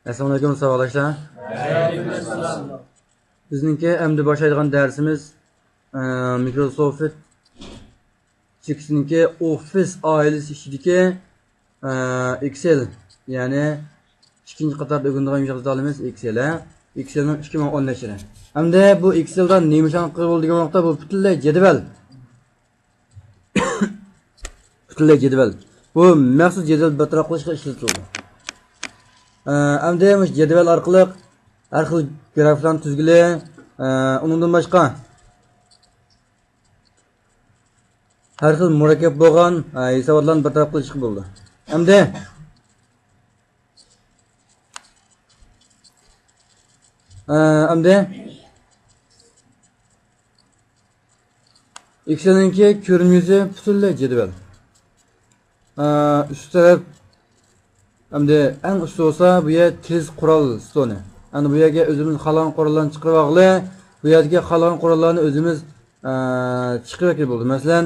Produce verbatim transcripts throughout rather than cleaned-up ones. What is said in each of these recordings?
ئەسسالامۇئەلەيكۇم، ساۋاقداشلار. بىزنىڭكى ئەمدى باشلايدىغان دەرسىمىز، ئە، مىكروسوفت چېكىسىنىڭكى ئوفىس ئائىلىسى ئىچىدىكى، ئە، ئېكسېل، يەنى ئىككىنچى قاتاردا ئۆگىنىدىغان يۇمشاق دېتالىمىز ئېكسېل، ھە؟ ئېكسېلنىڭ ئىككى مىڭ ئون نەشرى. ئەمدى بۇ ئېكسېلدا نېمە ئىشلارنى قىلغىلى دېگەن ۋاقىتتا، بۇ پۈتۈنلەي جەدۋەل. پۈتۈنلەي جەدۋەل. بۇ مەخسۇس جەدۋەل بىر تەرەپ قىلىشقا ئىشلىتىلىدۇ. ئە، ئەمدى مۇشۇ جەدۋەل ئارقىلىق ھەر خىل گرافلارنى تۈزگىلى، ئە، ئۇنىڭدىن باشقا ھەر خىل مۇرەككەپ بولغان، ئە، ھېساباتلارنى بىر تەرەپ قىلىشقا بولىدۇ. ئەمدى ئە، ئەمدى ئېكسېلنىڭكى كۆرۈنمە يۈزى پۈتۈنلەي جەدۋەل. ئە، ئۈستى تەرەپ، ئەمدى ئەڭ ئۈستى بولسا بۇ يەر تېز قورال ستونى. يەنى بۇ يەرگە ئۆزىمىز خالىغان قوراللارنى چىقىرىۋالغىلى، بۇ يەردىكى خالىغان قوراللارنى ئۆزىمىز، ئە، چىقىرىۋەتكىلى بولىدۇ. مەسىلەن،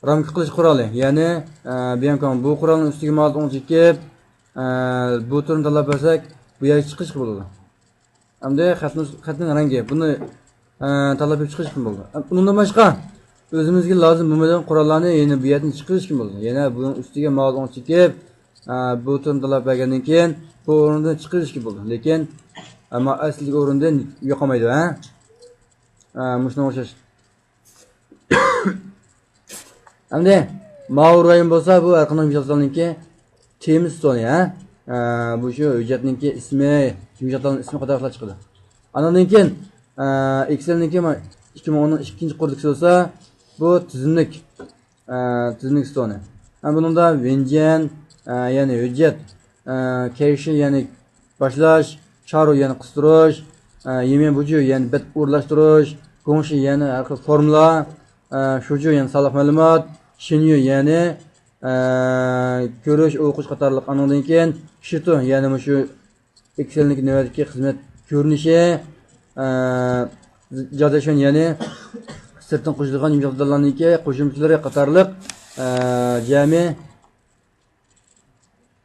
رامكا قىلىش قورالى، يەنى، ئە، بيانكون. بۇ قورالنىڭ ئۈستىگە ماۋۇ ئوڭ چېكىپ، ئە، بۇ تۈرنى تاللاپ بەرسەك، بۇ يەرگە چىقىشقا بولىدۇ. ئەمدى خەتنىڭ، خەتنىڭ رەڭگى، بۇنى، ئە، تاللاپ چىقىشقا بولىدۇ. ئۇنىڭدىن باشقا، ئۆزىمىزگە لازىم بولمايدىغان قوراللارنى يەنە بۇ يەردىن چىقىرىشقا بولىدۇ. يەنە بۇنىڭ ئۈستىگە ماۋۇ ئوڭ چېكىپ، ئە، بۇ تۈرنى تاللاپ بەرگەندىن كېيىن، بۇ ئورۇندىن چىقىرىشقا بولىدۇ. لېكىن، ئەمما ئەسلىدىكى ئورۇندىن يوقالمايدۇ، ھە؟ ئە، مۇشۇنىڭغا ئوخشاش. ئەمدى ماۋۇ رايون بولسا، بۇ ھەر قانداق يۇمشاق دېتالنىڭكى تېما ستونى، ھە؟ ئە، بۇ شۇ ھۆججەتنىڭكى ئىسمى، يۇمشاق دېتالنىڭ ئىسمى قاتارلىقلار چىقىدۇ. ئاندىن كېيىن، ئە، ئېكسېلنىڭكى ما-، ئىككى مىڭ ئوننىڭ ئىككىنچى قۇرۇلتىسى بولسا، بۇ تىزىملىك، ئە، تىزىملىك ستونى. ھە، بۇنىڭدا ۋېنجيەن، ئە، يەنى ھۆججەت، ئە، كەيشى، يەنى باشلاش، چارۇ، يەنى قىستۇرۇش، ئە، يىميەن بۇجۇ، يەنى بەت ئورۇنلاشتۇرۇش، گوڭشى، يەنى ھەر خىل فورمۇلا، ئە، شۇجۇ، يەنى سانلىق مەلۇمات، شىنيۇ، يەنى، ئە، كۆرۈش، ئوقۇش قاتارلىق. ئانىڭدىن كېيىن شىتۇ، يەنى مۇشۇ ئېكسېلنىڭكى نۆۋەتتىكى خىزمەت كۆرۈنۈشى، ئە، جادەشۈەن، يەنى سىرتتىن قوشۇلغان يۇمشاق دېتاللارنىڭكى قوشۇمچىلىرى قاتارلىق، ئە، جەمئىي،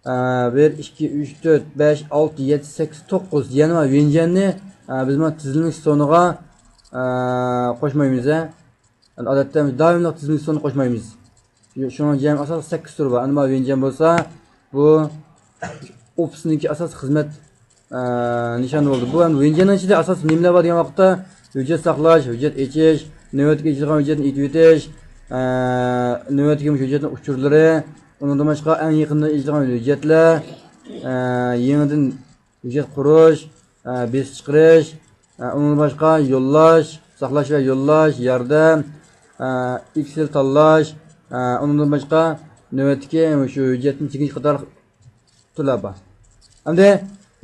ئە، بىر، ئىككى، ئۈچ، تۆت، بەش، ئالتە، يەتتە، سەككىز، توققۇز، يەنە ۋېنجيەننى، ئە، بىز مانا تىزىملىك ستونىغا، ئە، قوشمايمىز، ھە. ئادەتتە دائىملىق تىزىملىك ستونىنى قوشمايمىز. شۇنىڭ جەمئىي ئاساسلىق سەككىز تۈرى بار. ئەمما ۋېنجيەن بولسا، بۇ ئوفىسنىڭكى ئاساسلىق خىزمەت، ئە، نىشانى بولدى. بۇ ئەمدى ۋېنجيەننىڭ ئىچىدە ئاساسلىق نېمىلەر بار دېگەن ۋاقىتتا، ھۆججەت ساقلاش، ھۆججەت ئېچىش، نۆۋەتتىكى ئېچىلغان ھۆججەتنى ئېتىۋېتىش، ئە، نۆۋەتتىكى مۇشۇ ھۆججەتنىڭ ئۇچۇرلىرى، ئۇنىڭدىن باشقا ئەڭ يېقىندا ئېچىلغان ھۆججەتلەر، ئە، يېڭىدىن ھۆججەت قۇرۇش، ئە، بېسىپ چىقىرىش، ئە، ئۇنىڭدىن باشقا يوللاش، ساقلاش ۋە يوللاش، ياردەم، ئە، ئېكسېل تاللاش، ئە، ئۇنىڭدىن باشقا نۆۋەتتىكى مۇشۇ ھۆججەتنى چېكىش قاتارلىق تۈرلەر بار. ئەمدى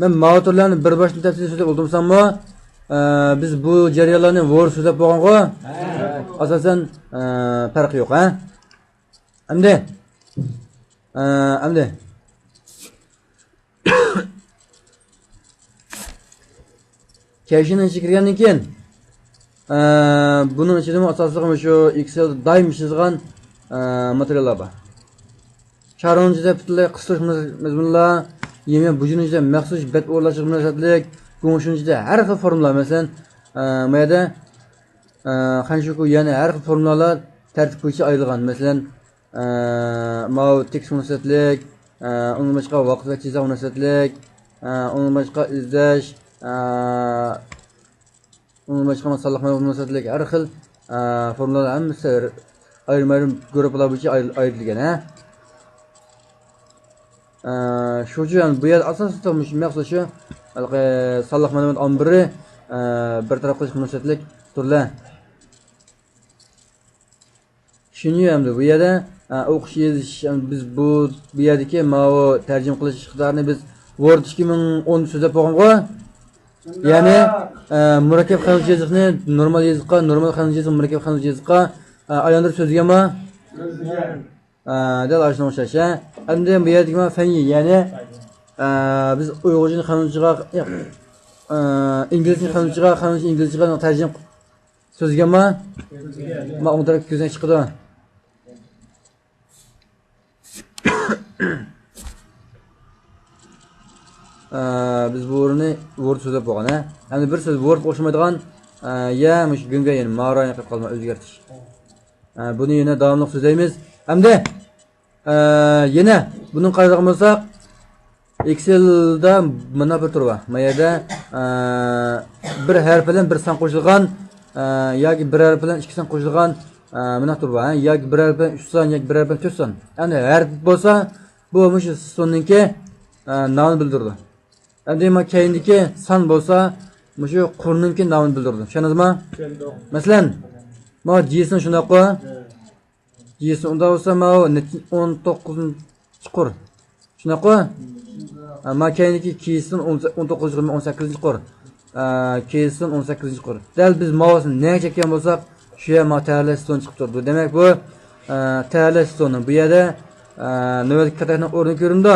مەن ماۋۇ تۈرلەرنى بىر باشتىن تەپسىلىي سۆزلەپ ئولتۇرمىساممۇ، ئە، بىز بۇ جەريانلارنى ۋورد سۆزلەپ بولغانغۇ؟ ئاساسەن، ئە، پەرقى يوق، ھە؟ ئەمدى، ئە، ئەمدى كەيشىنىڭ ئىچىگە كىرگەندىن كېيىن، ئە، بۇنىڭ ئىچىدىمۇ ئاساسلىقى مۇشۇ ئېكسېلدا دائىم ئىشلىتىدىغان، ئە، ماتېرىياللار بار. چارۇنىڭ ئىچىدە پۈتۈنلەي قىستۇرۇش مەزمۇنلار، يېمە بۇجۇنىڭ ئىچىدە مەخسۇس بەت ئورۇنلاشتۇرۇش مۇناسىۋەتلىك، گۇڭشۇنىڭ ئىچىدە ھەر خىل فورمۇلا، مەسىلەن، ئە، ما يەردە، ئە، خەنشۇكۇ، يەنى ھەر خىل فورمۇلالار تەرتىپ بويىچە ئايرىلغان. مەسىلەن، ئە، ماۋۇ تېكىست مۇناسىۋەتلىك، ئە، ئۇنىڭدىن باشقا ۋاقىت ۋە جازا مۇناسىۋەتلىك، ئە، ئۇنىڭدىن باشقا ئىزدەش، ئە، ئۇنىڭدىن باشقا سانلىق مەلۇمات مۇناسىۋەتلىك ھەر خىل، ئە، فورمۇلالار ھەممىسى ئايرىم-ئايرىم گۇرۇپپىلار بويىچە ئايرىل-، ئايرىلگەن، ھە. ئە، شۇ ئۈچۈن بۇ يەردە ئاساسلىقى مۇشۇ مەخسۇس شۇ ھېلىقى سانلىق مەلۇمات ئامبىرى، ئە، بىر تەرەپ قىلىش مۇناسىۋەتلىك تۈرلەر. شىنيۇ ئەمدى بۇ يەردە، ئە، ئوقۇش يېزىش، ئەمدى بىز بۇ، بۇ يەردىكى ماۋۇ تەرجىمە قىلىش ئىقتىدارىنى بىز ۋورد ئىككى مىڭ ئون سۆزلەپ بولغانغۇ؟ يەنى، ئە، مۇرەككەپ خەنزۇچە يېزىقنى نورمال يېزىققا، نورمال خەنزۇچە يېزىقنى مۇرەككەپ خەنزۇچە يېزىققا، ئە، ئايلاندۇرۇپ سۆزلىگەنما؟ ئە، دەل ئاشۇنىڭغا ئوخشاش، ھە. ئەمدى بۇ يەردىكى مانا فەنئى، يەنى، ئە، بىز ئۇيغۇرچىنى خەنزۇچىغا، ئە، ئىنگلىزچىنى خەنزۇچىغا، خەنزۇچىنى ئىنگلىزچىغا تەرجىمە سۆزلىگەنما؟ ما ئوڭ تەرەپكە كۆزۈڭ چىقىدۇ. ئە، بىز بۇ ئورۇننى ۋورد سۆزلەپ بولغان، ھە. ئەمدى بىر سۆز ۋوردقا ئوخشىمايدىغان، ئە، يە مۇشۇ گۆڭگە، يەنى مارا قېلىپ قالما ئۆزگەرتىش. ئە، بۇنى يەنە داۋاملىق سۆزلەيمىز. ئەمدى، ئە، يەنە بۇنىڭ قارايدىغان بولساق، ئېكسېلدا مانا بىر تۈر بار. ما يەردە، ئە، بىر ھەرپ بىلەن بىر سان قوشۇلغان، ئە، ياكى بىر ھەرپ بىلەن ئىككى سان قوشۇلغان، ئە، مانا تۈر بار، ھە؟ ياكى بىر ھەرپ بىلەن ئۈچ سان، ياكى بىر ھەرپ بىلەن تۆت سان. ئەمدى ھەرپ بولسا، بۇ مۇشۇ سىستېمىنىڭكى، ئە، نامىنى بىلدۈرىدۇ. ئەمدى ما كەينىدىكى سان بولسا، مۇشۇ قۇرنىڭكى نامىنى بىلدۈرىدۇ. چۈشەندىڭىزمۇ؟ چۈشەندۇق. مەسىلەن، ما جىسىنى شۇنداققۇ؟ ھە. جىسىنى ئۇنداق بولسا، ماۋۇ نەچچە، ئون توققۇزىنچى قۇر. شۇنداققۇ؟ ھە، ما كەينىدىكى كىسىن ئون، ئون توققۇزىنچى قۇر، ئون سەككىزىنچى قۇر. ئە، كىسىن ئون سەككىزىنچى قۇر. دەل بىز ماۋۇسىنى نەگە چەككەن بولساق، شۇ يەر ما تەھرىرلەش سىستېمىسى چىقىپ تۇرىدۇ. دېمەك، بۇ، ئە، تەھرىرلەش سىستېمى. بۇ يەردە، ئە، نۆۋەتتىكى كاتەكنىڭ ئورنى كۆرۈنىدۇ.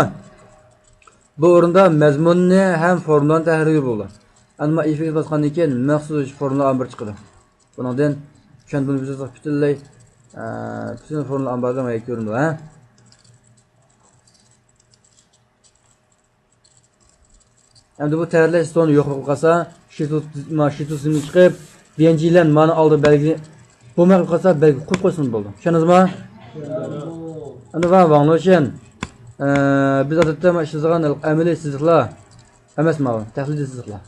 بۇ ئورۇندا مەزمۇننى ھەم فورمۇلانى تەھرىرلىگىلى بولىدۇ. ئەمما ئېففېكت باسقاندىن كېيىن مەخسۇس فورمۇلا ئامبىرى چىقىدۇ. بۇنىڭدىن چۈشەندىڭىزمۇ بىلمىسىڭىز پۈتۈنلەي، ئە، پۈتۈن فورمۇلا ئامبىرى مايا كۆرۈنىدۇ، ھە؟ ئەمدى بۇ تەھرىرلەش سىستېمىسى يوق بولۇپ قالسا، شىتۇ، ما، شىتۇ سىستېمىسى چىقىپ، بىيەنجىلەن مانا ئالدى بەلگىلى بولماي قالسا، بەلگە قويۇپ قويسىڭىز بولىدۇ. چۈشەندىڭىزمۇ؟ ئەمدى ۋاڭ، ۋاڭلۇشيەن، ئە، بىز ئادەتتە ما ئىشلىتىدىغان ئەمەلىي سىزىقلار ئەمەس ماۋۇ، تەقلىدىي سىزىقلار.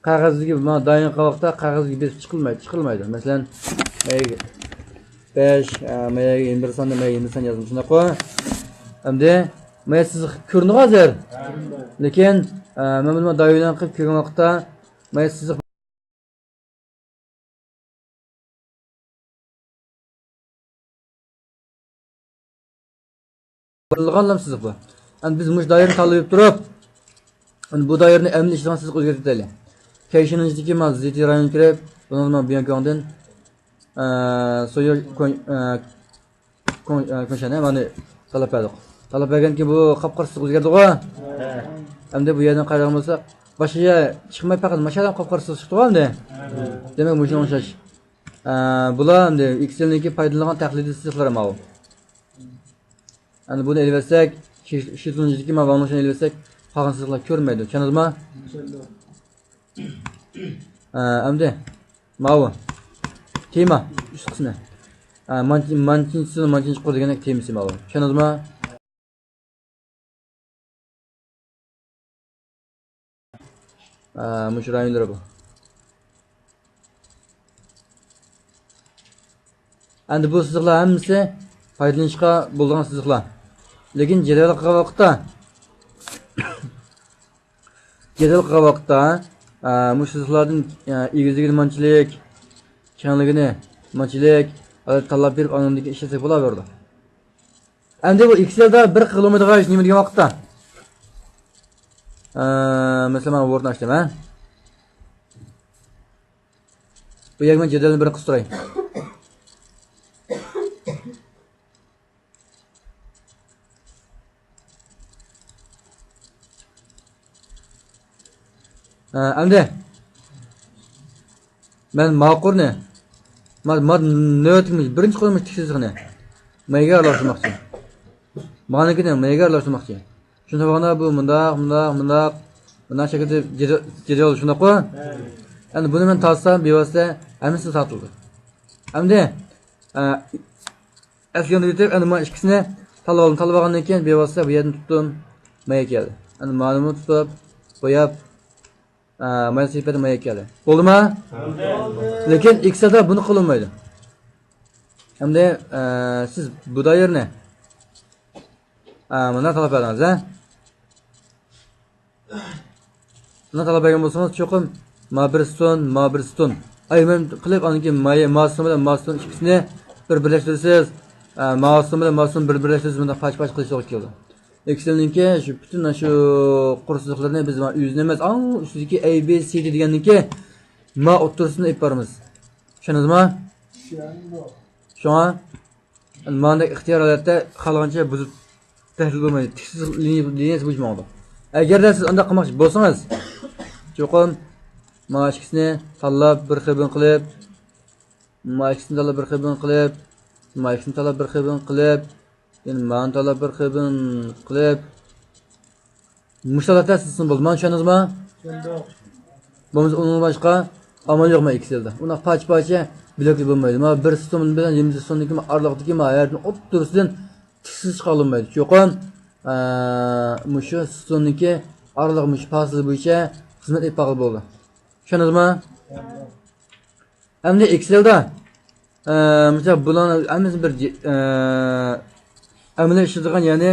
قەغەزدىكى، ما، دائىم قالغان ۋاقىتتا قەغەزگە بېسىپ چىقىلمايدۇ، چىقىرمايدۇ. مەسىلەن، مەيەرگە بەش، ئە، مەيەرگە يىگىرمە بىر ساننى، مەيەرگە يىگىرمە بىر سان يازدىم، شۇنداققۇ؟ ئەمدى مايا سىزىق كۆرۈنىدىغۇ ھازىر. لېكىن، ئە، مەن بۇنى دائىم قىلىپ كۆرگەن ۋاقىتتا مايا سىزىق بېرىلغان لام سىزىق بۇ. ئەمدى بىز مۇشۇ دائىرىنى تاللاپ تۇرۇپ، ئەمدى بۇ دائىرىنى ئەمدى ئىشلىگەن سىزىق ئۆزگەرتىپ كېتەيلى. كەيشىنىڭ ئىچىدىكى ما زىتى رايونى كىرىپ، بۇنىڭ ما بىيانكاڭدىن، ئە، سويو كوي-، ئە، كوي-، ئە، كويشەنە مانى تاللاپ بەردۇق. تاللاپ بەرگەندىن كېيىن بۇ قاپقارا سىزىق ئۆزگەردىغۇ. ئەمدى بۇ يەردىن قارايدىغان بولساق، باشقا يەر چىقماي پەقەت ماشۇ يەردىن قاپقارا سىزىق چىقتىغۇ ئەمدى. دېمەك، مۇشۇنىڭغا ئوخشاش. ئە، بۇلار ئەمدى ئېكسېلنىڭكى پايدىلانغان تەقلىدىي سىزىقلىرى ماۋۇ. ئەمدى بۇنى ئېلىۋەتسەك، شى-، شىتۇنجىدىكى ما ۋاڭلۇشنى ئېلىۋەتسەك، قالغان سىزىقلار كۆرۈنمەيدۇ. چۈشەندىڭىزمۇ؟ ئە، ئەمدى ماۋۇ. تېما، ئۈست قىسمى. ئە، مانچ-، مانچىنچىسى، مانچىنچى قۇر دېگەندەك تېمىسى ماۋۇ. چۈشەندىڭىزمۇ؟ ئە، مۇشۇ رايونلىرى بۇ. ئەمدى بۇ سىزىقلار ھەممىسى پايدىلىنىشقا بولىدىغان سىزىقلار. لېكىن جەدۋەل قىلغان ۋاقىتتا، جەدۋەل قىلغان ۋاقىتتا، ئە، مۇشۇ سىزىقلاردىن، ئە، ئېگىزلىكىنى مانچىلىك، كەڭلىكىنى مانچىلىك، ئە، تاللاپ بېرىپ، ئاندىن كېيىن ئىشلەتسەك بولاۋېرىدۇ. ئەمدى بۇ ئېكسېلدا بىر قىلالمايدىغان ئىش نېمە دېگەن ۋاقىتتا؟ ئە، مەسىلەن، مانا ۋوردنى ئاچتىم، ھە؟ بۇ يەرگە مەن جەدۋەلنى بىر قىستۇراي. ھە، ئەمدى مەن ماقۇرنى، ما، ما، نۆۋەتتىكى بىرىنچى قولۇم تىك سىزىقنى مەيگە ئارىلاشتۇرماقچى. مانىكىنى مەيگە ئارىلاشتۇرماقچى. شۇنداق بولغاندا بۇ مۇنداق، مۇنداق، مۇنداق، مۇنداق شەكىلدە جەدۋەل، جەدۋەل شۇنداققۇ؟ ئەمدى بۇنى مەن تارتسام، بىۋاسىتە ھەممىسى تارتىلدى. ئەمدى، ئە، ئەسلىگە ئۆتۈپ، ئەمدى مانا ئىككىسىنى تاللىۋالدىم. تاللىۋالغاندىن كېيىن بىۋاسىتە بۇ يەردىن تۇتتۇم. مەيگە كەلدى. ئەمدى مانىمۇ تۇتۇپ، بوياپ، ئە، ماينۇس ئېلىپ بەردىم، مايا كەلدى. بولدىما؟ بولدى. لېكىن ئېكسېلدا بۇنى قىلالمايدۇ. ئەمدى، ئە، سىز بۇ دائىرىنى، ئە، مانا تاللاپ بەردىڭىز، ھە؟ مانا تاللاپ بەرگەن بولسىڭىز، چوقۇم ما بىر ستون، ما بىر ستون. ئايرىم قىلىپ، ئاندىن كېيىن مايا، ما ستون بىلەن ما ستون ئىككىسىنى بىر بىرلەشتۈرىسىز. ئە، ما ستون بىلەن ما ستون بىر بىرلەشتۈرسىز، مۇنداق پارچە-پارچە قىلىش توغرا كېلىدۇ. ئېكسېلنىڭكى شۇ پۈتۈن شۇ قۇر سىزىقلىرىنى بىز مانا ئۆزىنى ئەمەس، ئەڭ ئۈستىدىكى ئەي بى سى دى دېگەننىڭكى ما ئوتتۇرىسىنى ئېلىپ بارىمىز. چۈشەندىڭىزمۇ؟ شۇڭا ماندەك ئىختىيار ھالەتتە خالىغانچە بۇزۇپ تەھلىل بولمايدۇ. تىكسىز لىنىيە، لىنىيەسى بويىچە ماڭىدۇ. ئەگەردە سىز ئانداق قىلماقچى بولسىڭىز، چوقۇم مانا ئىككىسىنى تاللاپ، بىر خېبىن قىلىپ، مانا ئىككىسىنى تاللاپ، بىر خېبىن قىلىپ، مانا ئىككىسىنى تاللاپ، بىر خېبىن قىلىپ، يەنە مانا تاللاپ بىر خېبىن قىلىپ، مۇشۇ ھالەتتە سىزسىڭىز بولىدۇ. مانا چۈشەندىڭىزمۇ؟ بولمىسا ئۇنىڭدىن باشقا ئامال يوق مانا ئېكسېلدا. ئۇنداق پارچە-پارچە بۆلەكلىگىلى بولمايدۇ. مانا بىر ستون بىلەن يىگىرمە ستوندىكى ئارىلىقتىكى مانا يەردىن ئوتتۇرىسىدىن تىكسىز چىقارغىلى بولمايدۇ. چوقۇم، ئە، مۇشۇ ستوندىكى ئارىلىق مۇشۇ پاسىل بويىچە خىزمەت ئېلىپ بارغىلى بولىدۇ. چۈشەندىڭىزمۇ؟ ئەمدى ئېكسېلدا، ئە، مىسال، بۇلارنىڭ ھەممىسى بىر جې-، ئە، ئەمەلىي ئىشلىتىدىغان، يەنى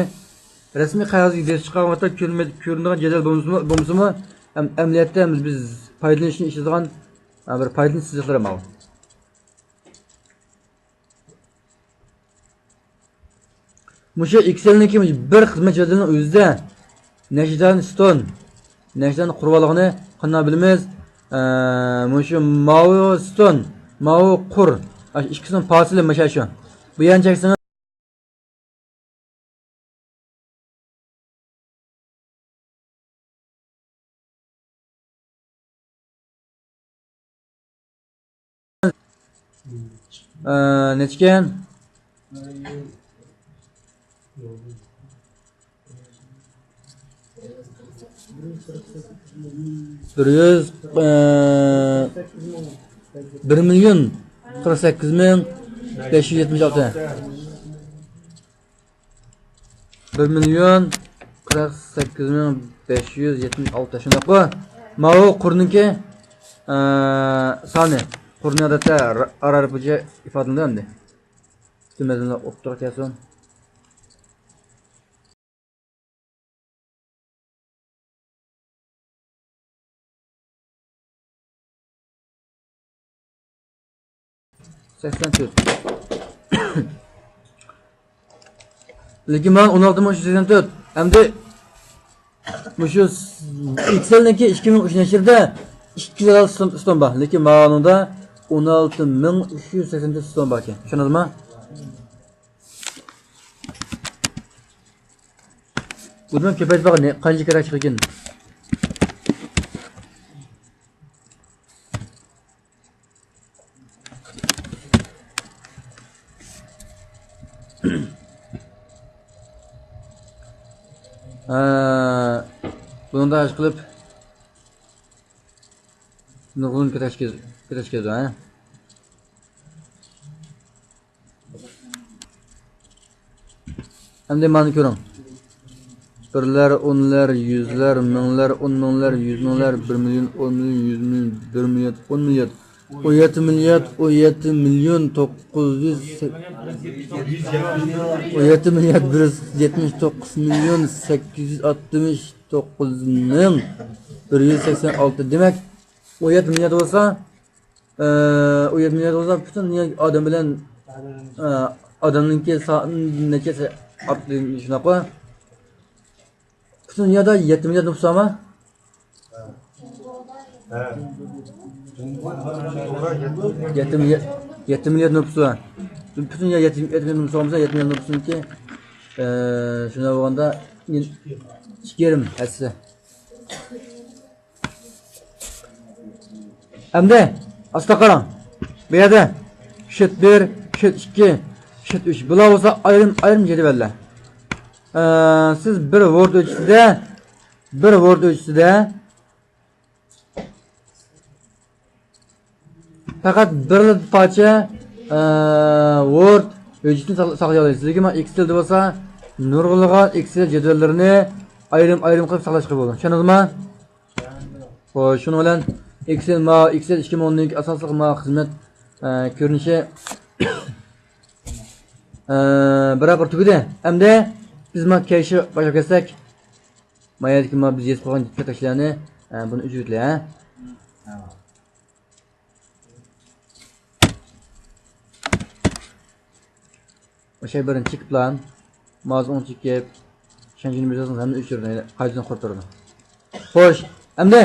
رەسمىي قەغەزگە بېسىپ چىقارغان ۋاقىتتا كۆرۈنمەي-، كۆرۈنىدىغان جەدۋەل بولمىسىمۇ، بولمىسىمۇ، ئەم-، ئەمەلىيەتتە بىز پايدىلىنىشنى ئىشلىتىدىغان، ئە، بىر پايدىلىنىش سىزىقلىرى ماۋۇ. مۇشۇ ئېكسېلنىڭكى بىر خىزمەت جەدۋىلىنىڭ ئۆزىدە نەچچە دانە ستون، نەچچە دانە قۇرۇۋالغىنى قانداق بىلىمىز؟ ئە، مۇشۇ ماۋۇ ستون، ماۋۇ قۇر، ئىككىسىنىڭ پاسىلى مۇشۇ شۇ. بۇ يەرنى چەكسىڭىز، ئە، نەچچىكەن؟ بىر يۈز، ئە، بىر مىليون قىرىق سەككىز مىڭ بەش يۈز يەتمىش ئالتە. بىر مىليون قىرىق سەككىز مىڭ بەش يۈز يەتمىش ئالتە، شۇنداققۇ؟ ماۋۇ قۇرنىڭكى، ئە، سانى. قۇرنى ئادەتتە ر-، ئارا ھەرپىچە ئىپادىلىنىدۇ ئەمدى. پۈتۈن مەزمۇنلار ئوتتۇرىغا كەلسۇن. سەكسەن تۆت. لېكىن مانا ئون ئالتە مىڭ ئۈچ يۈز سەكسەن تۆت. ئەمدى مۇشۇ ئېكسېلنىڭكى ئىككى مىڭ ئۈچ نەشرىدە ئىككى يۈز ئون ئالتە ستون بار. لېكىن مانىڭدا ئون ئالتە مىڭ ئۈچ يۈز سەكسەن تۆت ستون باركەن. چۈشەندىڭىزمۇ؟ بۇنىڭ كۆپەيتىپ باققىن، قانچە كېرەك چىقىدىكىن. ھە، بۇنىڭدا ئىشقىلىپ نۇرغۇن كېتەچكە، كېتەچكە، ھە. ئەمدى مانا كۆرۈڭ. بىرلەر، ئونلار، يۈزلەر، مىڭلار، ئون مىڭلار، يۈز مىڭلار، بىر مىليون، ئون مىليون، يۈز مىليون، بىر مىليارد، ئون مىليارد، ئون يەتتە مىليارد، ئون يەتتە مىليون توققۇز يۈز، ئون يەتتە مىليارد بىر يۈز يەتمىش توققۇز مىليون سەككىز يۈز ئاتمىش توققۇز مىڭ بىر يۈز سەكسەن ئالتە. دېمەك، ئون يەتتە مىليارد بولسا، ئە، ئۇ يەتتە مىليارد بولسا، پۈتۈن دۇنيا ئادەم بىلەن، ئە، ئادەمنىڭكى سا-، نەچچە ئارتتى، شۇنداققۇ؟ پۈتۈن دۇنيادا يەتتە مىليارد نوپۇس بارمۇ؟ يەتتە مىليارد، يەتتە مىليارد نوپۇس بار. پۈتۈن دۇنيا يەتتە، يەتتە مىليارد نوپۇس بولمىسا، يەتتە مىليارد نوپۇسنىڭكى، ئە، شۇنداق بولغاندا، ئىككى يېرىم ھەسسە. ئەمدى ئاستا قاراڭ. بۇ يەردە شىت بىر، شىت ئىككى، شىت ئۈچ. بۇلار بولسا ئايرىم، ئايرىم جەدۋەللەر. ئە، سىز بىر ۋورد ئۆلچىسىدە، بىر ۋورد ئۆلچىسىدە پەقەت بىر پارچە، ئە، ۋورد ھۆججىتىنى ساق-، ساقلىيالايسىز. لېكىن مانا ئېكسېلدا بولسا نۇرغۇنلىغان ئېكسېل جەدۋەللىرىنى ئايرىم-ئايرىم قىلىپ ساقلاش قىلىپ بولىدۇ. چۈشەندىڭىزمۇ؟ خوش، شۇنىڭ بىلەن ئېكسېل، ما، ئېكسېل ئىككى مىڭ ئون ئىككى ئاساسلىق ما خىزمەت، ئە، كۆرۈنۈشى، ئە، بىر ئاخىر تۈگىدى. ئەمدى بىز ما كەيشى باشلاپ كەتسەك، ما يەردىكى ما بىز يېزىپ قويغان كۆتەكچىلەرنى، ئە، بۇنى ئۆچۈرۈۋېتەيلى، ھە؟ ئوشاي بىرىنى چېكىپلا، مازۇڭ چېكىپ، شەنجىنى بېسىسىڭىز ھەممە ئۆچۈرىدۇ، قايتىدىن قۇرۇپ بېرىدۇ. خوش، ئەمدى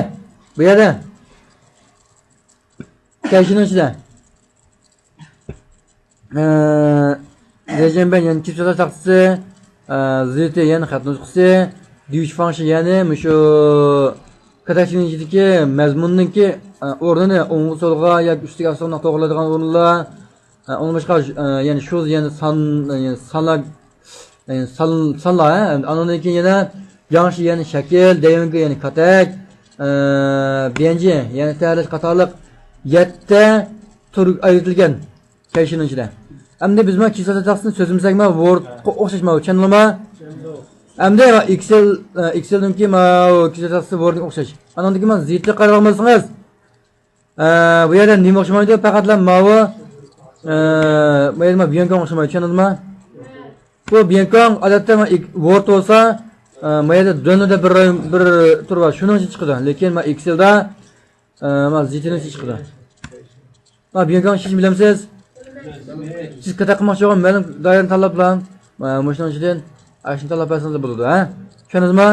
بۇ يەردە كەيشىنىڭ ئىچىدە، ئە، زېجيەنبەن يەنى كىچىك سودا تاختىسى، ئە، زىتى يەنى خەت نۇسخىسى، دۈيۈچ فاڭشى يەنى مۇشۇ كاتاكچىنىڭ ئىچىدىكى مەزمۇننىڭكى، ئە، ئورنىنى ئوڭغا سولغا ياكى ئۈستىگە ئاستىغا توغرىلايدىغان ئورۇنلار، ئە، ئۇنىڭ باشقا، ئە، يەنى شۇز يەنى سان، يەنى سانلار، يەنى سان، سانلار، ھە؟ ئاندىن كېيىن يەنە ياڭشى يەنى شەكىل، دەيۋېنگې يەنى كاتەك، ئە، بيەنجى يەنى تەرلەش قاتارلىق يەتتە تۈر ئايرىتىلگەن كەيشىنىڭ ئىچىدە. ئەمدى بىز مانا كىسلاتا تاختىسىنى سۆزلىمىسەك، مانا ۋوردقا ئوخشاش ماۋۇ، چۈشەندىڭلارمۇ؟ ئەمدى ئېكسېل، ئە، ئېكسېلنىڭكى ماۋۇ كىسلاتا تاختىسى ۋوردقا ئوخشاش. ئانىڭدىن كېيىن مانا زىتىغا قاراپ باقسىڭىز، ئە، بۇ يەردە نېمە ئوخشىمايدۇ؟ پەقەتلا ماۋۇ، ئە، بۇ يەردە مانا بيەنكاڭ ئوخشىمايدۇ، چۈشەندىڭىزمۇ؟ بۇ بيەنكاڭ ئادەتتە مانا ئېك-، ۋورد بولسا، ئە، ما يەردە دۆننىدە بىر رايون، بىر تۈر بار، شۇنىڭ ئىچىدىن چىقىدۇ. لېكىن ما ئېكسېلدا، ئە، ما زىتىنىڭ ئىچىدىن چىقىدۇ. ما بيەنكاڭ ئىشلىشىنى بىلەمسىز؟ سىز كاتەك قىلماقچى بولغان مەلۇم دائىرىنى تاللاپ بولۇڭ. ما مۇشۇنىڭ ئىچىدىن ئاشۇنى تاللاپ بەرسىڭىز بولىدۇ، ھە؟ چۈشەندىڭىزمۇ؟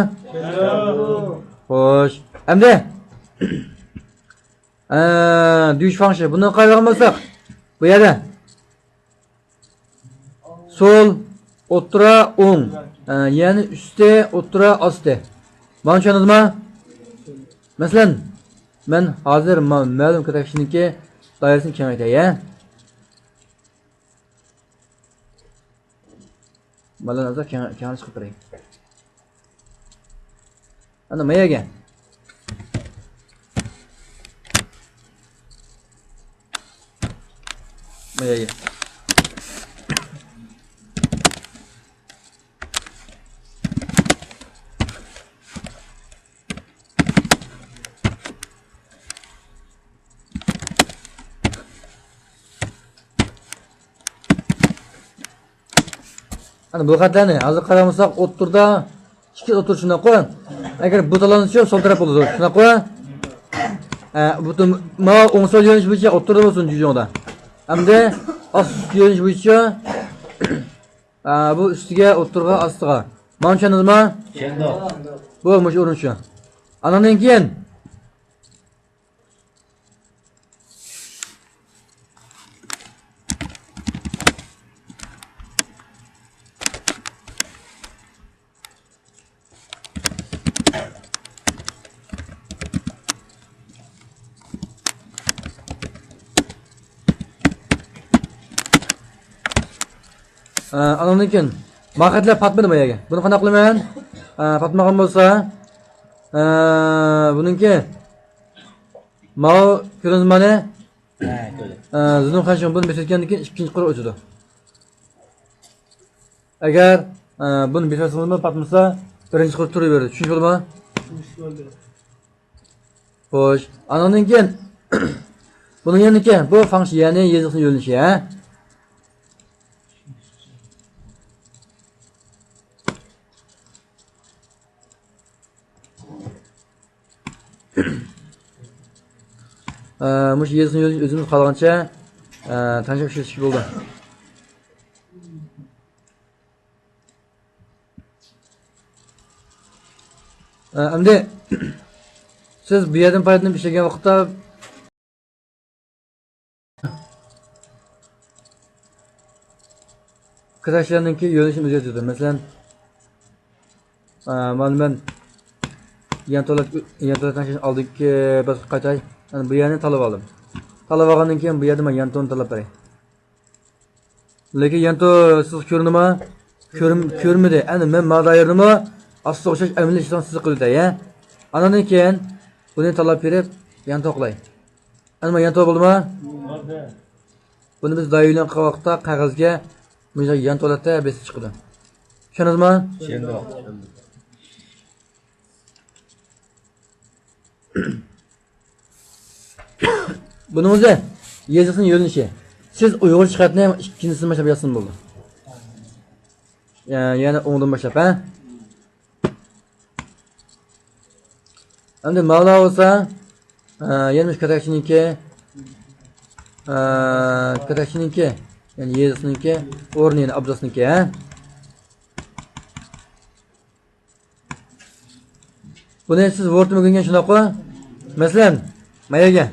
خوش. ئەمدى، ئە، دۈيۈش فاڭشى. بۇنى قارايدىغان بولساق، بۇ يەردە سول، ئوتتۇرا، ئوڭ. ئە، يەنى ئۈستى، ئوتتۇرا، ئاستى. مانا چۈشەندىڭىزمۇ؟ مەسىلەن، مەن ھازىر ما-، مەلۇم كاتەكشىنىڭكى دائىرىسىنى كېڭەيتەي، ھە؟ مانا ھازىر كېڭە-، كېڭەيتىش قىلىپ بېرەي. ئانا ما يەرگە. ما يەرگە. ئەنە بۇ خەتلەرنى ھازىر قارىمىساق، ئوتتۇرىدا ئىككى ئوتتۇرا، شۇنداققۇ؟ ئەگەر بۇ تاللانسا، سول تەرەپ بولىدۇ، شۇنداققۇ؟ ئە، بۇ تۇم-، ماۋۇ ئوڭ سول يۆنىلىش بويىچە ئوتتۇرىدا بولسۇن جۇجۇڭدا. ئەمدى ئاست ئۈست يۆنىلىش بويىچە، ئە، بۇ ئۈستىگە، ئوتتۇرىغا، ئاستىغا. مانا چۈشەندىڭىزمۇ؟ چۈشەندۇق. بۇ مۇشۇ ئورۇن شۇ. ئانىڭدىن كېيىن ئە، ئانىڭدىن كېيىن ما خەتلەر پاتمىدى ما يەرگە. بۇنى قانداق قىلىمەن؟ ئە، پاتمىغان بولسا، ئە، بۇنىڭكى ماۋۇ كۆرۈنمىدى. ھە، كۆردۈم. ئە، زۇنۇن خەنشىڭ بۇنى بېسىۋەتكەندىن كېيىن ئىككىنچى قۇر ئۆتىدۇ. ئەگەر، ئە، بۇنى بېسىۋەتسىڭىزمۇ پاتمىسا، بىرىنچى قۇر تۇرۇۋېرىدۇ. چۈشىنىشلىك بولدىمۇ؟ چۈشىنىشلىك بولدى. خوش. ئانىڭدىن كېيىن بۇنىڭ يەنىكى، بۇ فاڭشى، يەنى يېزىقنىڭ يۆنىلىشى، ھە؟ ئە، مۇشۇ يېزىقنى ئۆزىمىز خالىغانچە، ئە، تەڭشەپ ئىشلىتىشكە بولىدۇ. ئە، ئەمدى سىز بۇ يەردىن پايدىلىنىپ ئىشلىگەن ۋاقىتتا، كاتەكشىلەرنىڭكى يۆنىلىشىنى ئۆزگەرتىدۇ. مەسىلەن، ئە، مانا مەن يانتۇ، يانتۇ تەڭشەشنىڭ ئالدىدىكى باسقۇچقا قايتاي. مەن بۇ يەرنى تاللاپ ئالدىم. تاللاپ ئالغاندىن كېيىن بۇ يەردە مەن يانتۇنى تاللاپ بېرەي. لېكىن يانتۇ سىزگە كۆرۈندىمۇ؟ كۆرۈن-، كۆرۈنمىدى. ئەنە مەن ما دائىرىنىمۇ ئاستا ئوخشاش ئەمەلىي ئىشلارنى سىزگە قىلىۋېتەي، ھە؟ ئانىڭدىن كېيىن بۇنى تاللاپ بېرىپ يانتۇ قىلاي. ئەنە ما يانتۇ بولدىمۇ؟ بولدى. بۇنى بىز دائىرىلەرنى قىلغان ۋاقىتتا قەغەزگە مۇشۇنداق يانتۇ ھالەتتە بېسىپ چىقىدۇ. چۈشەندىڭىزمۇ؟ چۈشەندۇق. بۇنىڭ ئۆزى يېزىقنىڭ يۆنىلىشى. سىز ئۇيغۇرچە خەتنى ئىككىنچىسىدىن باشلاپ يازسىمۇ بولىدۇ. يە-، يەنى ئوڭدىن باشلاپ، ھە؟ ئەمدى ماۋۇلار بولسا، ئە، يەنە مۇشۇ كاتەكشىنىڭكى، ئە، كاتەكشىنىڭكى، يەنى يېزىقنىڭكى ئورنى، يەنى ئابزاسنىڭكى، ھە؟ بۇنى سىز ۋوردتىن ئۆگەنگەن، شۇنداققۇ؟ مەسىلەن، ما يەرگە،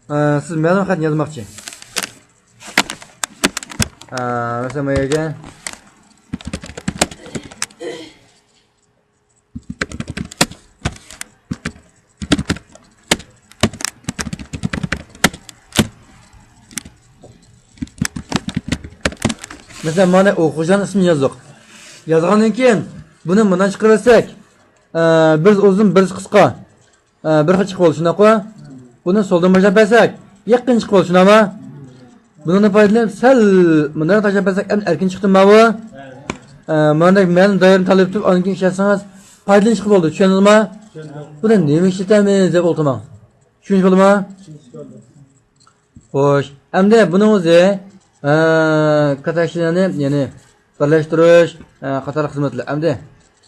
ئە، سىز مەلۇم خەتنى يازماقچى. ئە، مەسىلەن، ما يەرگە. مەسىلەن، مانا ئوقۇغۇچىلارنىڭ ئىسمىنى يازدۇق. يازغاندىن كېيىن، بۇنى مۇنداق چىقىرىۋەتسەك، ئە، بىرسى ئۇزۇن، بىرسى قىسقا. ئە، بىر خىل چىقىپ بولدى، شۇنداققۇ؟ بۇنى سولدىن باشلاپ بەرسەك، يېقىن چىقىپ بولدى، شۇنداقمۇ؟ بۇنىڭدىن پايدىلىنىپ سەل مۇنداق تاشلاپ بەرسەك، ئەمدى ئەركىن چىقتىمۇ بۇ؟ ئە، مانداك مەلۇم دائىرىنى تاللاپ تۇرۇپ، ئاندىن كېيىن ئىشلەتسىڭىز پايدىلىنىشقا بولىدۇ، چۈشەندىڭىزمۇ؟ بۇنى نېمە ئىشلىتەمىز دەپ ئولتۇرماڭ. چۈشىنىشكە بولدىمۇ؟ خوش، ئەمدى بۇنىڭ ئۆزى، ئە، كاتەكچىلەرنى، يەنى بىرلەشتۈرۈش، ئە، قاتارلىق خىزمەتلەر. ئەمدى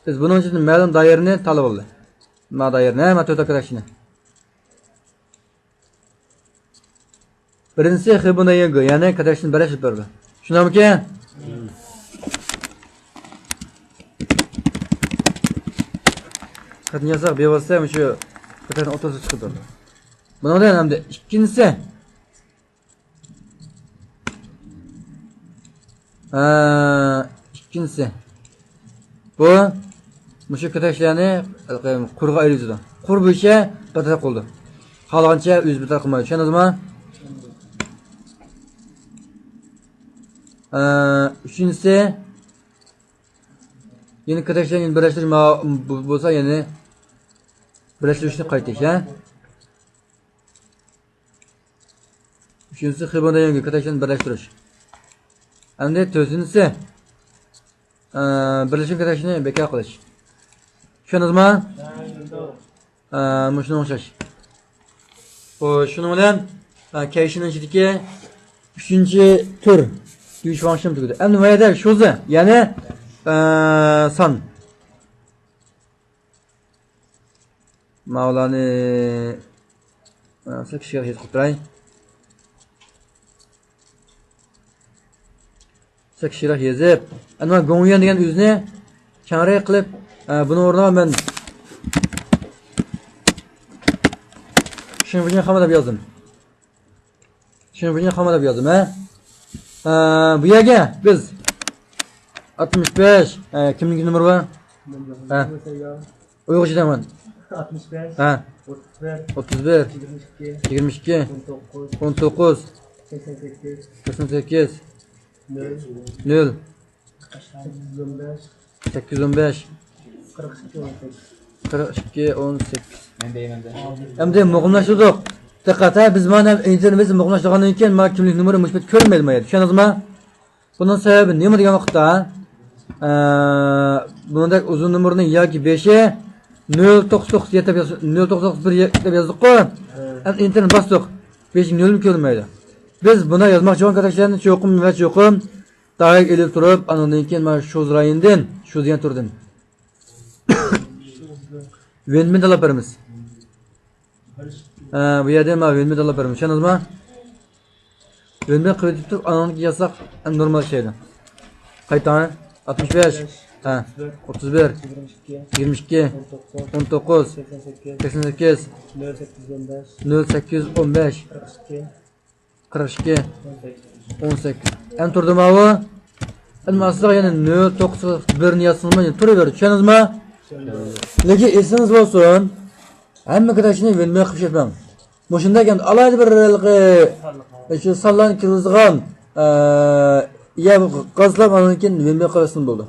بىز بۇنىڭ ئۈچۈن مەلۇم دائىرىنى تاللىۋالدى. ما دائىرىنى، ما تۆت كاتەكچىنى. بىرىنچىسى خېبۇنەييەنگۇ، يەنى كاتەكچىنى بىرلەشتۈرۈپ بەردى. شۇنداقمىكىن؟ خەتنى ياساق، بىۋاسىتە مۇشۇ كاتەكنىڭ ئوتتۇرىسىغا چىقىدۇ. بۇنىڭدىن ئەمدى ئىككىنچىسى. ئە، ئىككىنچىسى. بۇ مۇشۇ كاتەكچىلەرنى قۇرغا ئايرىۋېتىدۇ. قۇر بويىچە بىر تەرەپ قىلىدۇ. خالىغانچە ئۆزى بىر تەرەپ قىلمايدۇ. چۈشەندىڭىزمۇ؟ ئە، ئۈچىنچىسى. يەنە كاتەكچىلەرنى بىرلەشتۈرۈش ما-، بۇ-، بولسا يەنە بىرلەشتۈرۈشنى قايتىش، ھە؟ ئۈچىنچىسى، خېبۇنەييەنگۇ، كاتەكچىلەرنى بىرلەشتۈرۈش. ئەمدى تۆتىنچىسى، ئە، بىرلەشكەن كاتەكچىنى بىكار قىلىش. چۈشەندىڭىزمۇ؟ ئە، مۇشۇنىڭغا ئوخشاش. خو، شۇنىڭ بىلەن، ئە، كەيشىنىڭ ئىچىدىكى ئۈچىنچى تۈر دۈيۈش فاڭشېن تۈگىدى. ئەمدى مۇ يەردە شۇزى، يەنى، ئە، سان. ماۋۇلارنى، ئە، سەككىز كىشىگە يېزىپ قويۇپ تۇراي. سەككىز كىشىگە يېزىپ، ئەنە گوڭيۈەن دېگەن ئۆزىنى كەڭرەك قىلىپ، ئە، بۇنىڭ ئورنىغا مەن شېڭفېنى خاما دەپ يازدىم. شېڭفېنى خاما دەپ يازدىم، ھە؟ ئە، بۇ يەرگە بىز ئاتمىش بەش، ئە، كىمنىڭكى نومۇرى بار؟ ھە. ئۇيغۇرچە دەڭمەن. ئاتمىش بەش. ھە. ئوتتۇز بىر. ئوتتۇز بىر. يىگىرمە ئىككى. يىگىرمە ئىككى. ئون توققۇز. ئون توققۇز. سەكسەن سەككىز. سەكسەن سەككىز. نۆل. نۆل. سەككىز يۈز ئون بەش. سەككىز يۈز ئون بەش. قىرىق ئىككى ئون سەككىز. قىرىق ئىككى ئون سەككىز. مەن دەيمەن دە. ئەمدى مۇقىملاشتۇردۇق. دىققەت، ھە، بىز مانا ئىنتېرنېت بىز مۇقىملاشتۇرغاندىن كېيىن، مانا كىملىك نومۇرى مۇشۇ بەت كۆرۈنمەيدۇ ما يەردە. چۈشەندىڭىزما؟ بۇنىڭ سەۋەبى نېمە دېگەن ۋاقىتتا، ئە، بۇنىڭدەك ئۇزۇن نومۇرنى ياكى بېشى نۆل توققۇز توققۇز يەتتە دەپ ياز-، نۆل توققۇز توققۇز بىر يەتتە دەپ يازدۇققۇ؟ ئەمدى ئىنتېرنېت باستۇق. بېشى نۆلمۇ كۆرۈنمەيدۇ. بىز بۇنى يازماقچى بولغان كاتەكچىلەرنى چوقۇم ۋە چوقۇم دائىرىگە ئېلىپ تۇرۇپ، ئاندىن كېيىن مانا شۇ رايوندىن، شۇ دېگەن تۈردىن ۋېنبىن تاللاپ بېرىمىز. ھە، بۇ يەردىن مانا ۋېنبىن تاللاپ بېرىمىز. چۈشەندىڭىزما؟ ۋېنبىن قىلىپ تۇرۇپ، ئاندىن كېيىن يازساق، ئەمدى نورمال ئىشلەيدۇ. قايتا، ئاتمىش بەش، ھە، ئوتتۇز بىر، يىگىرمە ئىككى، ئون توققۇز، سەكسەن سەككىز، نۆل سەككىز ئون بەش، قىرىق ئىككى، قىرىق ئىككى، ئون سەككىز. ئەمدى تۇردىمۇ ئاۋۇ؟ ئەمدى ئاستىغا يەنە نۆل توققۇز بىرنى يازسىڭىزمۇ يەنە تۇرۇۋېرىدۇ. چۈشەندىڭىزمۇ؟ لېكىن ئېسىڭىز بولسۇن، ھەممە كاتەكچىنى ۋېنبىن قىلىپ ئىشلەتمەڭ. مۇشۇنداق ئەمدى ئالاھىدە بىر ھېلىقى شۇ سانلارنى كىرگۈزىدىغان، ئە، يە غازلاپ ئاندىن كېيىن ۋېنبىن قىلسىمۇ بولىدۇ.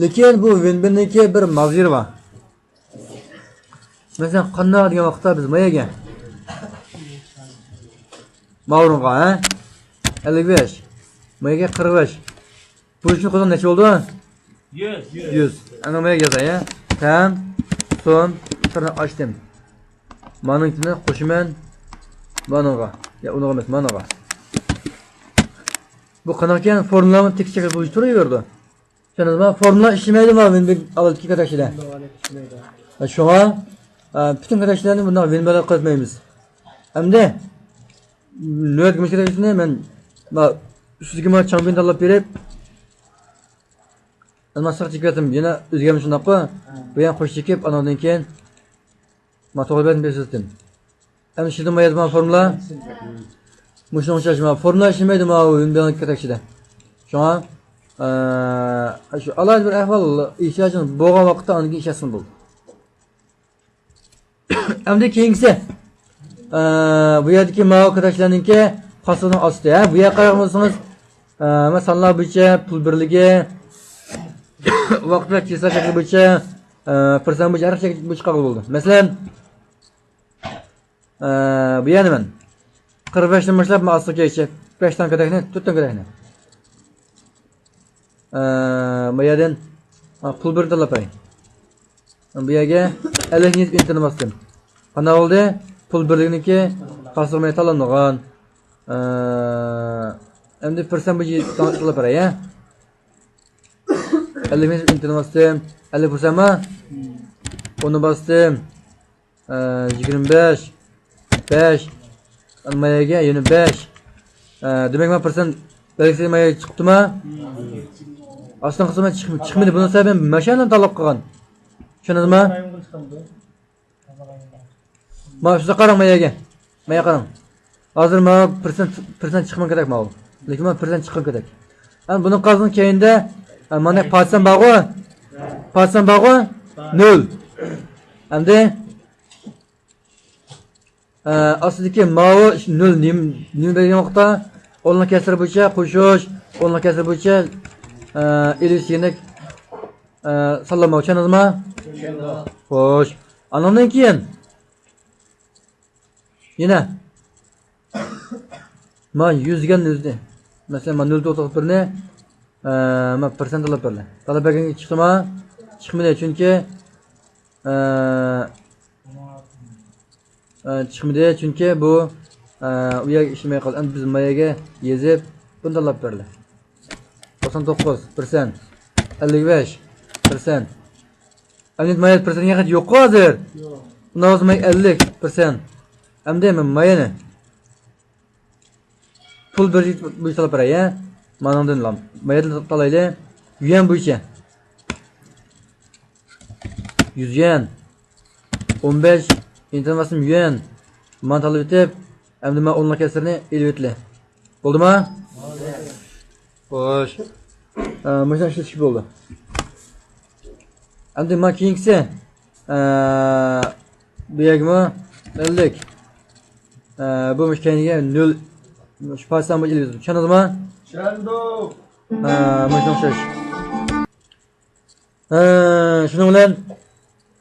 لېكىن بۇ ۋېنبىننىڭكى بىر ماغزىيىرى بار. مەسىلەن، قانداق دېگەن ۋاقىتتا بىز ما يەرگە، ما ئورۇنغا، ھە؟ ئەللىك بەش. ما يەرگە قىرىق بەش. بۇ ئۈچنى قوشساق نەچچە بولىدۇ؟ يۈز. يۈز. ئەنە ما يەرگە يازاي، ھە؟ تەڭ سون تىرناق ئاچتىم. مانىڭكىنى قوشىمەن مانىڭغا. يا، ئۇنىڭغا ئەمەس، مانىڭغا. بۇ قانداقكەن؟ فورمۇلامۇ تېكىست چېكىپ بويىچە تۇرۇۋېرىدۇ. چۈشەندىڭىزمۇ؟ فورمۇلا ئىشلىمەيدۇ ما ۋېنبىن ئالدىدىكى كاتەكچىدە. شۇڭا، ئە، پۈتۈن كاتەكچىلەرنى بۇنداق ۋېنبىن قىلىپ قويمايمىز. ئەمدى نۆۋەتتىكى مۇشۇ كاتەكچىنى مەن ما ئۈستىدىكى ما چاڭبىنى تاللاپ بېرىپ، ئەلماسلىق چېكىۋەتتىم. يەنە ئۆزگەرمە شۇنداققۇ؟ بۇ يەنە قوش چېكىپ، ئاناندىن كېيىن ما توغرا بەتنى بېسىۋەتتىم. ئەمدى شۇدىن ما يازما فورمۇلا؟ مۇشۇنىڭ ئوخشاش ما فورمۇلا ئىشلىمەيدۇ ما ۋېنبىن كاتەكچىدە. شۇڭا، ئە، شۇ ئالاھىدە بىر ئەھۋال ئېھتىياجىڭ بولغان ۋاقىتتا ئاندىن كېيىن ئىشلەتسىڭىز بولىدۇ. ئەمدى كېيىنكىسى، ئە، بۇ يەردىكى ماۋۇ كاتەكچىلەرنىڭكى پاسسىۋنىڭ ئاستى، ھە، بۇ يەرگە قاراپ بولسىڭىز، ئە، مەسىلەن، سانلار بويىچە پۇل بىرلىكى، ۋاقىت ۋە چىسلا شەكلى بويىچە، ئە، پىرسەنت بويىچە ھەر خىل شەكىل بويىچە قىلغىلى بولىدۇ. مەسىلەن، ئە، بۇ يەردە مەن قىرىق بەشتىن باشلاپ مەن ئاستىغا كەيچە بەش دانە كۆتەكنى، تۆت دانە كۆتەكنى. ئە، بۇ يەردىن، ئە، پۇل بىرنى تاللاپ بېرەي. بۇ يەرگە ئەللىكنى ئېنتېرنى باستىم. قانداق بولدى؟ پۇل بىرلىكنىڭكى قاسىغا تاللانغان. ئە، ئەمدى پىرسەنت بويىچە تاللاپ بېرەي، ھە؟ ئەللىكنى ئېنتېرنى باستىم. ئەللىك پىرسەنتمۇ؟ ئوننى باستىم. ئە، يىگىرمە بەش، بەش، مايەگە يەنە بەش. ئە، دېمەك، مەن پىرسەنت بەلگىسى مايەگە چىقىپتىما؟ ئاستىنقى قىسمى چىق-، چىقمىدى. بۇنىڭ سەۋەبى مەشەنىڭ تاللاپ قىلغان. چۈشەندىڭىزمۇ؟ مانا شۇنداق قاراڭ مايەگە. مايەگە قاراڭ. ھازىر مانا پىرسەنت، پىرسەنت چىقمىغان كېرەك ماۋۇ. لېكىن مانا پىرسەنت چىققان كېرەك. ئەمدى بۇنىڭ قالغان كەينىدە، ئە، مانا پاتسان بارغۇ؟ پاتسان بارغۇ؟ نۆل. ئەمدى ئە، ئاستىدىكى ماۋۇ نۆل نېمە، نېمە بەرگەن ۋاقىتتا؟ ئونلۇق كەسىر بويىچە قوشۇش، ئونلۇق كەسىر بويىچە، ئە، ئېلىش دېگەندەك، ئە، سانلىما، چۈشەندىڭىزمۇ؟ چۈشەندۇق. خوش. ئانىڭدىن كېيىن يەنە ما يۈز دېگەن يۈزنى، مەسىلەن، ما نۆل توقسان بىرنى، ئە، ما پىرسەنت تاللاپ بېرىلە. تاللاپ بەرگەن چىقتىما؟ چىقمىدى، چۈنكى، ئە، ئە، چىقمىدى، چۈنكى بۇ، ئە، ئۇ يەرگە ئىشلىمەي قالدى. ئەمدى بىز ما يەرگە يېزىپ، بۇنى تاللاپ بېرىلە. توقسان توققۇز پىرسەنت، ئەللىك بەش پىرسەنت. ئەمدى ما يەردە پىرسەنت ھەقىقەت يوققۇ ھازىر. يوق. ئۇنداق بولسا ما يەردە ئەللىك پىرسەنت. ئەمدى ما يەرنى پۇل بىر بويىچە تاللاپ بېرەي، ھە؟ مانىڭدىن لام. ما يەردىن تالايلى. يۈەن بويىچە. يۈز يۈەن. ئون بەش ئېنتېرنى باستىم يۈەن. مانا تاللىۋېتىپ، ئەمدى مانا ئونلۇق كەسىرنى ئېلىۋېتىلى. بولدىما؟ بولدى. خوش. ئە، مۇشۇنداق ئىشلىتىشكە بولىدۇ. ئەمدى مانا كېيىنكىسى، ئە، بۇ يەرگىمۇ ئەللىك. ئە، بۇ مۇشۇ كەينىگە نۆل، مۇشۇ پاتسان بويىچە ئېلىۋېتىدۇ. چۈشەندىڭىزمۇ؟ چۈشەندۇق. ئە، مۇشۇنىڭغا ئوخشاش. ئە، شۇنىڭ بىلەن،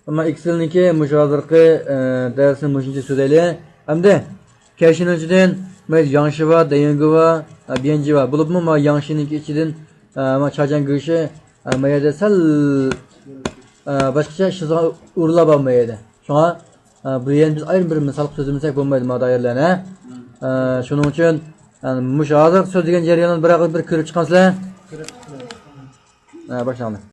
ئەمما ئېكسېلنىڭكى مۇشۇ ھازىرقى، ئە، دەرسنى مۇشۇنچە تۈزەيلى. ئەمدى كەشىنىڭ ئىچىدىن، مەيلى ياڭشى بار، دەيۈەنگې بار، ئە، بيەنجى بار. بولۇپمۇ ما ياڭشىنىڭكى ئىچىدىن، ئە، ما چاجياڭ گېشى، ئە، ما يەردە سەل، ئە، باشقىچە ئىشلىتىدىغان ئورۇنلار بار ما يەردە. شۇڭا، ئە، بۇ يەرنى بىز ئايرىم بىر مىسال قىلىپ سۆزلىمىسەك بولمايدۇ ما دائىرىلەرنى. ئە، شۇنىڭ ئۈچۈن، ئە، مۇشۇ ھازىرقى سۆزلىگەن جەريانلارنى بىر، بىر كۆرۈپ چىقامسىلەر؟ ھە، باشلاڭلار.